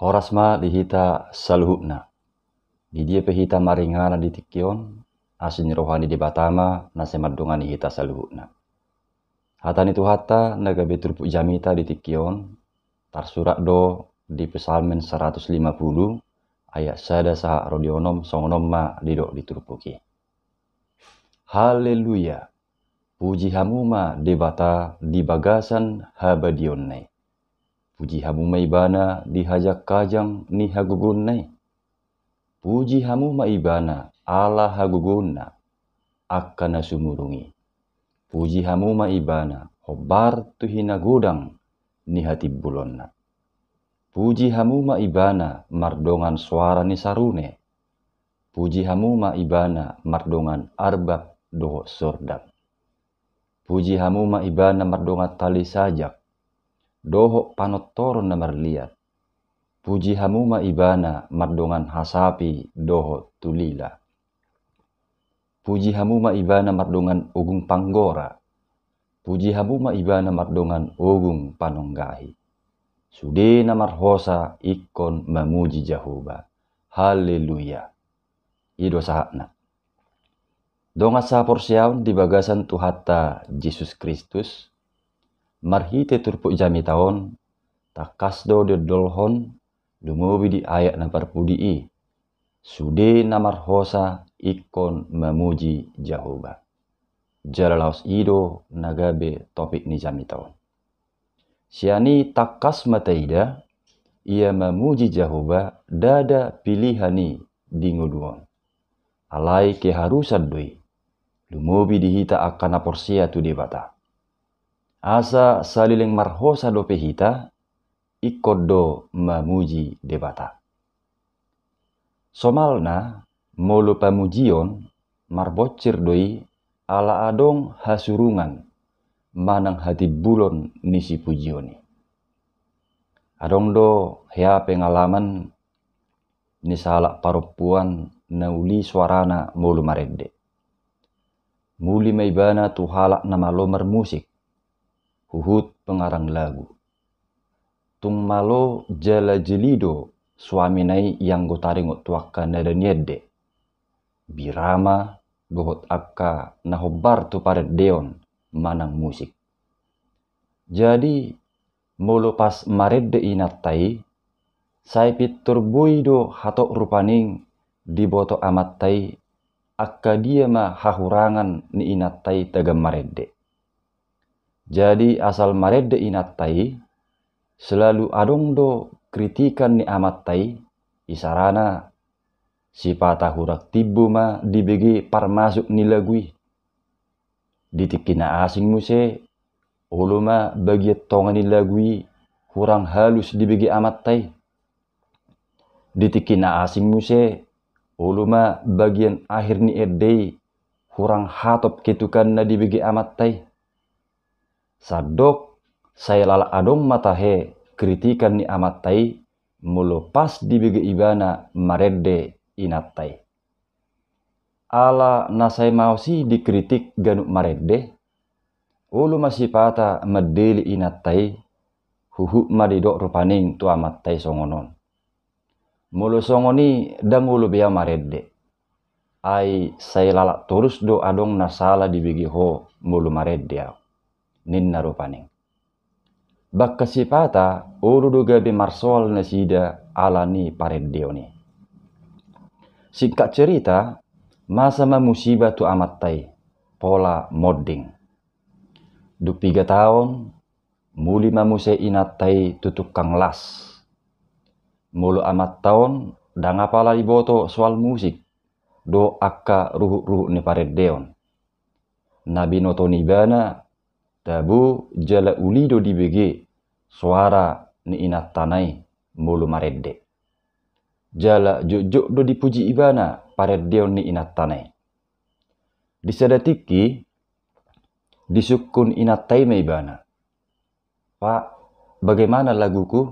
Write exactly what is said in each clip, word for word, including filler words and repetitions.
Horas ma di hita saluhutna. Di dia pe hita maringanan di tingki on, asi ni roha ni Debata ma na sai mandongani hita saluhutna. Hata ni Tuhanta na gabe turpuk jamita di tingki on, tarsurat do di Psalmen saratus lima pulu, ayat sada sahat ro di onom, songon on ma didok di turpuk i. Haleluya! Puji hamu ma Debata di bagasan habadiaonna i. Puji hamu ma Ibana di hajangkajang ni hagogoonna i. Puji hamu ma Ibana ala hagogoonna, angka na sumurung i. Puji hamu ma Ibana hombar tu hinagodang ni hatimbulonna. Puji hamu ma Ibana mardongan soara ni sarune. Puji hamu ma Ibana mardongan arbab dohot sordang. Puji hamu ma Ibana mardongan tali sajak dohot panortoron na marliat. Puji hamu ma Ibana mardongan hasapi dohot tulila. Puji hamu ma Ibana mardongan ogung panggora. Puji hamu ma Ibana mardongan ogung panonggahi. Sude na marhosa ingkon mamuji Jahowa. Haleluya! I do sahatna. Dongan sahaporseaon di bagasan Tuhanta Jesus Kristus, marhite turpuk jamita on, tangkas do diondolhon, lumobi di ayat na parpudi i. Sude na marhosa ingkon mamuji Jahowa. Jala laos i do na gabe topik ni jamita on. Sian i tangkas ma taida, ia mamuji Jahowa ndada pilihan i di ngolu on. Alai keharusan do i, lumobi di hita angka na porsea tu Debata. Asa saleleng marhosa dope hita, ingkon do mamuji Debata. Somalna, molo pamujion, marbonsir do i ala adong hasurungan manang hatimbulon ni sipujion i. Adong do hea pengalaman ni sahalak parompuan na uli soarana molo marende. Muli ma ibana tu halak na malo marmusik, huhut pengarang lagu. Tung malo jala jeli do suamina i anggo taringot tu angka nada ni ende, birama dohot angka na hombar tu parendeon manang musik. Jadi, molo pas marende inanta i, sai pintor boi do hatop rupani diboto amanta i angka dia ma hahurangan ni inanta i tagan marende. Jadi, asal marende inanta i, selalu adong do kritikan ni amanta i, isarana sipata hurang timbo ma dibege parmasuk ni lagu i. Di tingki na asing muse, olo ma bagian tonga ni lagu i hurang halus dibege amanta i. Di tingki na asing muse, olo ma bagian akhir ni ende i hurang hatop ketukanna dibege amanta i. Sandok sai lala adong ma tahe kritikan ni amanta i, molo pas dibege ibana marende inanta i. Ala na sai maos i dikritik ganup marende, olo ma sipata mandele inanta i, huhut ma didok rupani tu amanta i songon on. Molo songon i ndang olo be ahu marende. Ai sai lala torus do adong na sala dibege ho molo marende ahu, ninna rupani. Bangka sipata, olo do gabe marsoal nasida ala ni parendeon i. Singkat cerita, masa ma musiba tu amanta i, pola monding. Dung piga taon, muli ma muse inanta i tu tukang las. Molo amanta on, ndang apala diboto soal musik dohot angka ruhut-ruhut ni parendeon. Na binoto ni ibana, tabo jala uli do dibege soara ni inantana i molo marende. Jala jotjot do dipuji ibana parendeon ni inantana i. Di sada tingki, disungkun inanta i ma ibana. "Pak, bagaimana laguku?"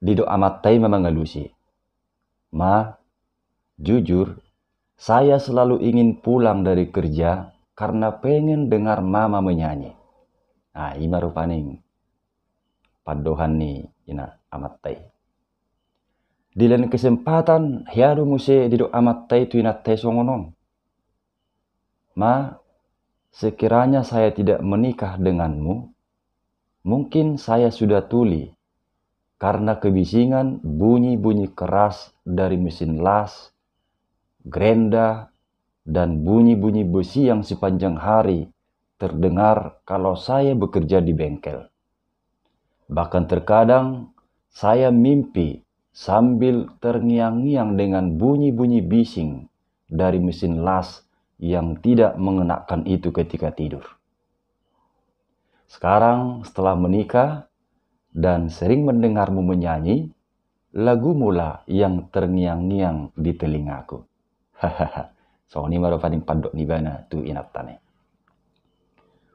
Didok amanta i ma mangalusi. "Ma, jujur, saya selalu ingin pulang dari kerja karena pengen dengar mama menyanyi." Nah, i ma rupani pandohan ni ina amanta i. Di lain kesempatan, hea do muse didok amanta i tu inanta i songon on: Ma, sekiranya saya tidak menikah denganmu, mungkin saya sudah tuli karena kebisingan bunyi-bunyi keras dari mesin las, grenda, dan bunyi-bunyi besi yang sepanjang hari terdengar kalau saya bekerja di bengkel. Bahkan terkadang saya mimpi sambil terngiang-ngiang dengan bunyi-bunyi bising dari mesin las yang tidak mengenakan itu ketika tidur. Sekarang, setelah menikah dan sering mendengarmu menyanyi, lagumulah yang terngiang-ngiang di telingaku. Songon i ma rupani pandok ni ibana tu inantana i.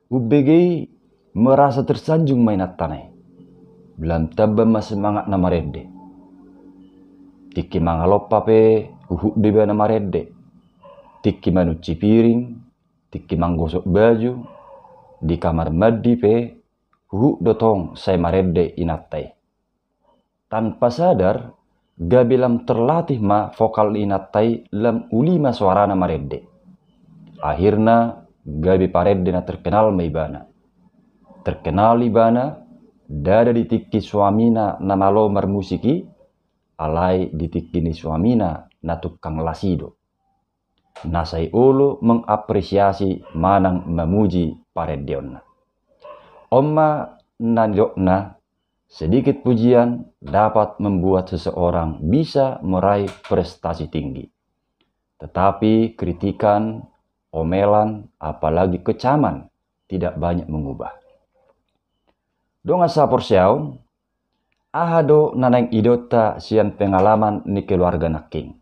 Umbege i merasa tersanjung ma inantana i. Lam tamba ma semangatna marende. Tingki mangalompa pe huhut do ibana marende. Tingki manunci piring, tingki manggosok baju, di kamar mandi pe huhut do tong sai marende inanta i. Tanpa sadar, gabe lam terlatih ma vokal ni inanta i, lam uli ma suarana marende. Akhirna gabe parende na terkenal ma ibana. Terkenal ibana, ndada di tingki suamina na malo marmusik i, alai di tingki ni suamina na tukang las i do, na sai olo mengapresiasi manang mamuji parendeonna. On ma na nidokna, sedikit pujian dapat membuat seseorang bisa meraih prestasi tinggi. Tetapi kritikan, omelan, apalagi kecaman tidak banyak mengubah. Dongan sahaporseaon, aha do na naeng idaonta sian pengalaman ni keluarga nangkin?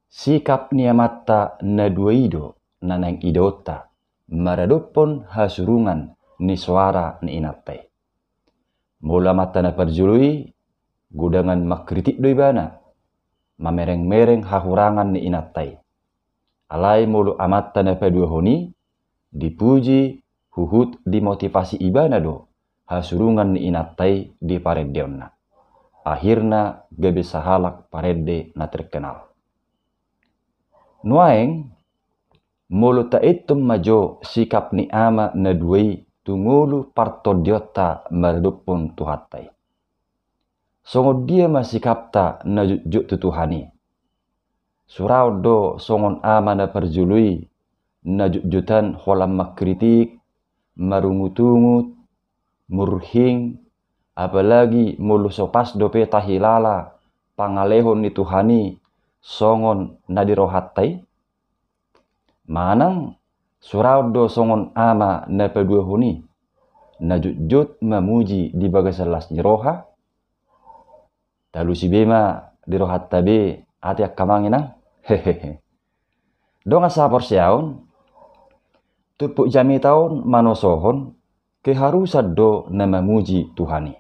Sikap ni amanta na dua i do na naeng idaonta maradophon hasurungan ni soara ni inanta i. Molo amanta na parjolo i, godangan mangkritik do ibana, mamereng-mereng hahurangan ni inanta i. Alai molo amanta na paduahon i, dipuji huhut dimotivasi ibana do hasurungan ni inanta i di parendeonna. Akhirna gabe sahalak parende na terkenal. Nuaeng, molo taintum ma jo sikap ni ama na dua i tu ngolu partondionta maradophon Tuhanta i. Songon dia ma sikapta na jotjot tu Tuhan i? Suraon do songon ama na parjolo i, na jotjotan holan mangkritik, marungutungut, murhing, apalagi molo so pas dope tahilala pangalehon ni Tuhan i songon na di rohanta i? Manang suraon do songon ama na paduahon i, na jotjot mamuji di bagasan las ni roha? Talusi be ma di rohanta be, ate angka amang inang. Hehehe. Dongan sahaporseaon, turpuk jamita on manosohon keharusan do na mamuji Tuhan i.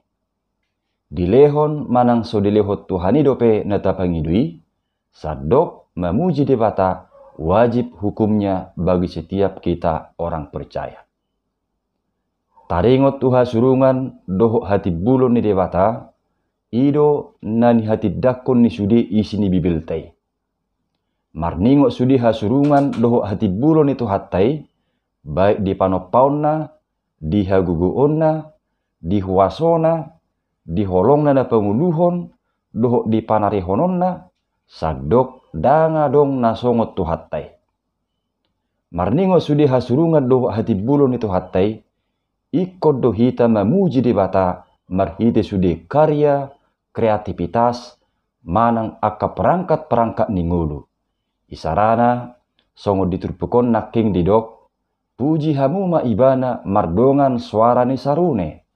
Dilehon manang so dilehon Tuhan i dope na tapangido i, sandok mamuji Debata wajib hukumnya bagi setiap kita orang percaya. Taringot tu hasurungan dohot hatimbulon ni Debata, i do na nihatindangkon ni sude isi ni Bibelta i. Marningot sude hasurungan dohot hatimbulon ni Tuhanta i, baik di panompaonna, di hagogoonna, di huasona, di holongna na panguluhon, dohot di panarihononna, sandok ndang adong na songon Tuhanta i. Marningot sude hasurungan dohot hatimbulon ni Tuhanta i, ingkon do hita mamuji Debata marhite sude karya, kreativitas, manang angka perangkat-perangkat ni ngolu. Isarana, songon di turpuk on nangkin didok, puji hamu ma Ibana mardongan soara ni sarune,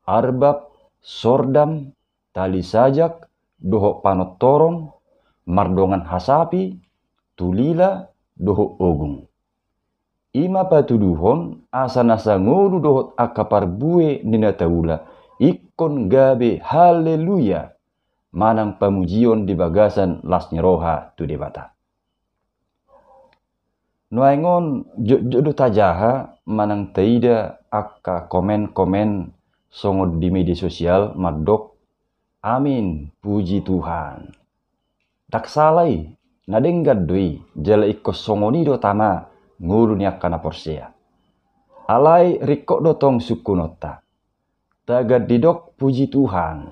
arbab, sordam, tali sajak, dohot panontoron, mardongan hasapi, tulila, dohot ogung. I ma patuduhon asa nasa ngolu dohot angka parbue ni na taula ingkon gabe haleluya, manang pamujion di bagasan las ni roha tu Debata. Nuaeng on jotjot do tajaha manang taida angka komen-komen songon di media sosial mandok, Amin, puji Tuhan. Ndang sala i, na denggan do i, jala ingkon songon i do tama ngolu ni angka na porsea. Alai ringkot do tong sungkunonta. Tagan didok puji Tuhan.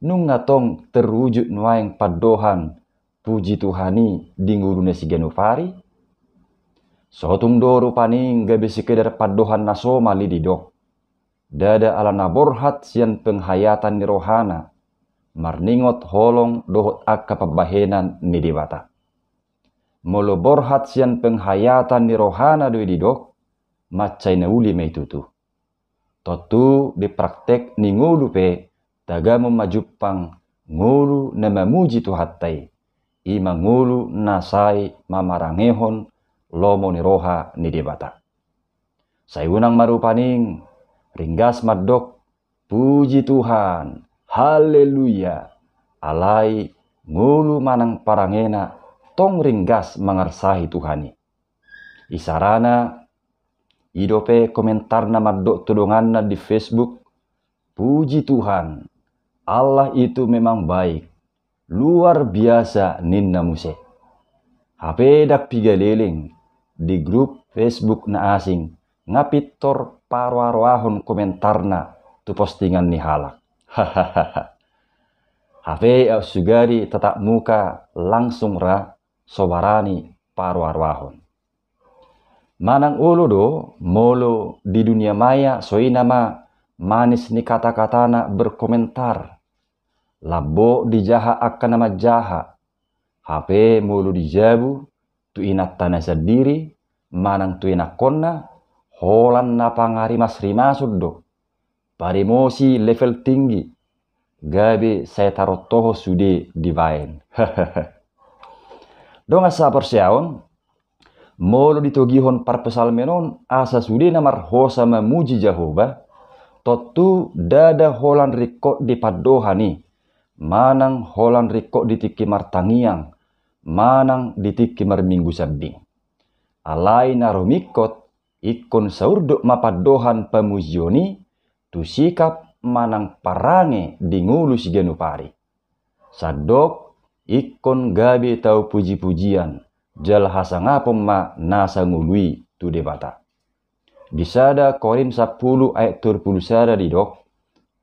Nunga tong terwujud nuaeng pandohan puji Tuhan i di ngolu na siganup ari? So tung do rupani gabe sekedar pandohan na somal i didok. Ndada ala na borhat sian penghayatan ni rohana, marningot holong dohot angka pambahenan ni Debata. Molo borhat sian penghayatan ni rohana do i didok, mansai na uli ma i tutu. Tontu di praktek ni ngolu pe tagamon ma jumpang ngolu na mamuji Tuhanta i, i ma ngolu na sai mamarangehon lomo ni roha ni Debata. Sai unang ma rupani ringgas mandok, puji Tuhan, haleluya, alai ngolu manang parangena tong ringgas mangarsahi Tuhan i. Isarana, i dope komentarna mandok tu donganna di Facebook, puji Tuhan, Allah itu memang baik, luar biasa ninna muse. Hape ndang piga leleng di grup Facebook na asing nga pintor paroaroahon komentarna tu postingan ni halak. Hape aut sugari tatap muka langsung ra so barani paroaroahon. Manang olo do molo di dunia maya so i nama manis ni kata-katana berkomentar. Lambok dijaha angka na manjaha. Hape molo di jabu tu inantana sandiri manang tu inakkonna, holan na pangarimas-rimason do. Paremosi level tinggi, gabe sai tarontohon sude dibaen. Dongan saporseaon, molo ditogihon parpsalmen on asa sude na marhosa mamuji Jahowa, tontu ndada holan ringkot di pandohan i, manang holan ringkot di tingki martangiang, manang di tingki marminggu sambing. Alai na rumingkot, ingkon saurdot ma pandohan pamujion i tu sikap manang parange di ngolu siganup ari. Sandok ingkon gabe tau puji-pujian jala hasangapon ma nasa ngolu i tu Debata. Di sada Korint sampulu ayat tolu pulu sada didok,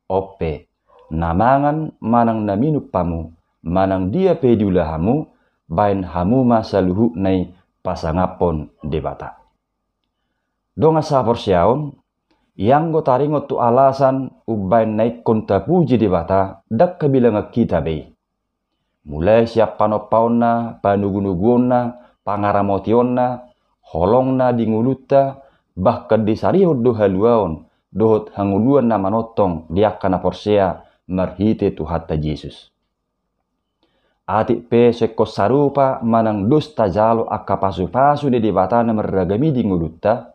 on pe, na mangan manang na minum hamu, manang dia pe diula hamu, baen hamu ma saluhutna i pasangaphon Debata. Dongan saporseaon, ianggo taringot tu alasan umbaen na ingkon tapuji Debata, ndang habilangan hita be i. Mulai sian panompaonna, panugunuguonna, pangaramotionna, holongna di ngolunta, bahkan disarihon do haluaon dohot hangoluan na manongtong di angka na porsea marhite Tuhanta Jesus. Atik pe so ingkon sarupa manang dos tajalo angka pasupasu ni Debata na marragam i di ngolunta,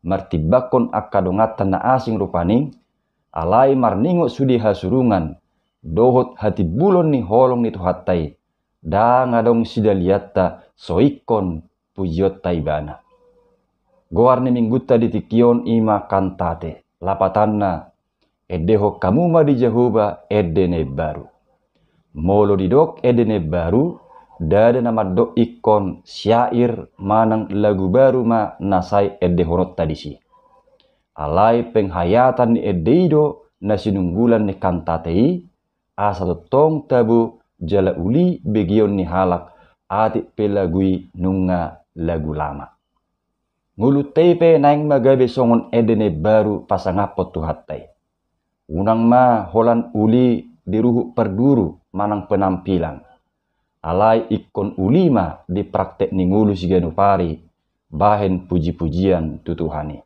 martimbangkon angka donganta na asing rupani, alai marningot sude hasurungan dohot hatimbulon ni holong ni Tuhanta i, ndang adong sidalianta so ingkon pujionta Ibana. Goar ni minggunta di tingki on i ma Kantate, lapatanna, endehon hamu ma di Jahowa ende na imbaru. Molo didok ende na imbaru, ndada na mandok ingkon syair manang lagu baru ma na sai endehononta disi. Alai penghayatan ni ende i do na sinunggulan ni Kantate i, asa tongtong tabo jala uli begeon ni halak, atik pe lagu i nunga lagu lama. Ngolunta i pe naeng ma gabe songon ende na imbaru pasangaphon Tuhanta i. Unang ma holan uli di ruhut parduru manang penampilan. Alai ingkon uli ma di praktek ni ngolu siganup ari, bahen puji-pujian tu Tuhan i.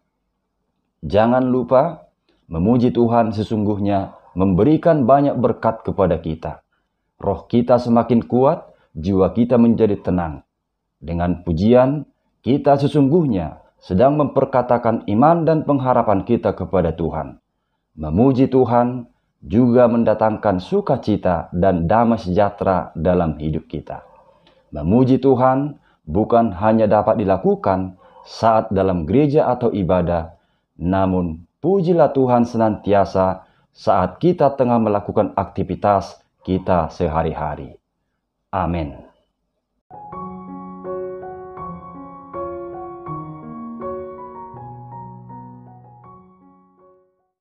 Jangan lupa, memuji Tuhan sesungguhnya memberikan banyak berkat kepada kita. Roh kita semakin kuat, jiwa kita menjadi tenang. Dengan pujian, kita sesungguhnya sedang memperkatakan iman dan pengharapan kita kepada Tuhan. Memuji Tuhan juga mendatangkan sukacita dan damai sejahtera dalam hidup kita. Memuji Tuhan bukan hanya dapat dilakukan saat dalam gereja atau ibadah, namun pujilah Tuhan senantiasa saat kita tengah melakukan aktivitas kita sehari-hari. Amen.